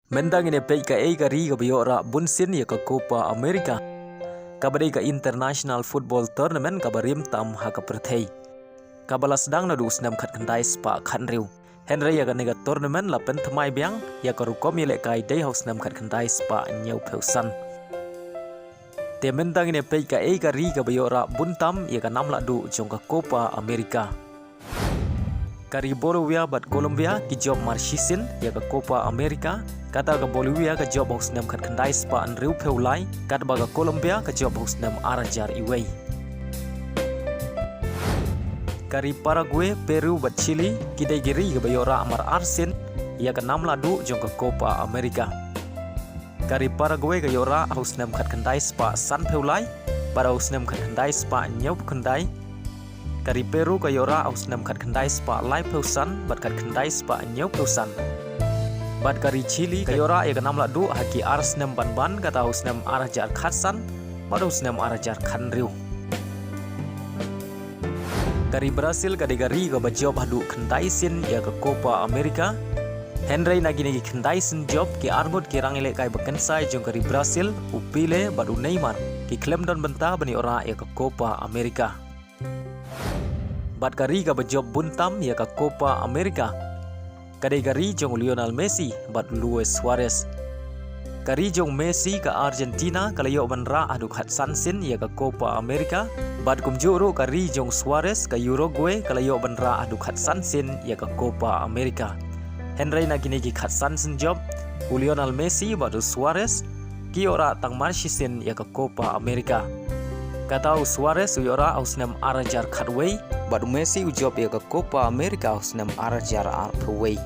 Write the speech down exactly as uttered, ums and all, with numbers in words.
Mynta ngin ïa peit kaei ka ri kaba ïoh rah bunsien ïa ka Copa America, kaba dei ka international football tournament kaba rim tam ha ka pyrthei, kaba la sdang naduh u snem khatkhyndai spah khathynriew. Hynrei ïa kane ka tournament la pynthymmai biang ïa ka rukom ïalehkai dei ha u snem khatkhyndai spah hynñiewphew san. Te mynta ngin ïa peit kaei ka ri kaba ïoh rah bun tam ïa ka nam lahduh jong ka Copa America. Ka ri Bolivia bad Colombia ki jop marshisien ïa ka Copa America, kata ka Bolivia ka jop ha u snem khatkhyndai spah hynriewphew lai, katba ka Colombia ka jop ha u snem ar hajar wei. Ka ri Paraguay, Peru bad Chile ki dei ki ri kaba ïoh rah mar arsien ïa ka nam lahduh jong ka Copa America. Ka ri Paraguay ka ïoh rah ha u snem khatkhyndai spah sanphew lai bad ha u snem khatkhyndai spah hynñiewphew khyndai. Ka ri Peru ka ïoh rah ha u snem khatkhyndai spah laiphew san bad khatkhyndai spah hynñiewphew san. Bad ka ri Chile ka ïoh rah ïa ka nam lahduh ha ki ar snem ban ban, kata ha u snem ar hajar khatsan bad ha u snem ar hajar khathynriew. Ka ri Brazil ka dei ka ri kaba jop haduh khyndai sien ïa ka Copa America. Hynrei na kine ki khyndai sien jop, ki arngut ki rangïalehkai bakynsai jong ka ri Brazil, u Pele bad u Neymar, ki khlem don bynta ban ïoh rah ïa ka Copa America. Bad ka ri kaba jop bun tam ïa ka Copa America ka dei ka ri jong u Lionel Messi bad u Luis Suarez. Ka ri jong Messi ka Argentina ka la ïoh ban rah haduh khatsan sien ïa ka Copa America, bad kumjuh ruh ka ri jong Suarez ka Uruguay ka la ïoh ban rah haduh khatsan sien ïa ka Copa America. Hynrei na kine ki khatsan sien jop, u Lionel Messi bad u Suarez ki ïoh rah tang marshisien ïa ka Copa America. Kata u Suarez u ïoh rah ha u snem ar hajar khatwei, bad u Messi u jop ïa ka Copa America ha u snem ar hajar arphew wei.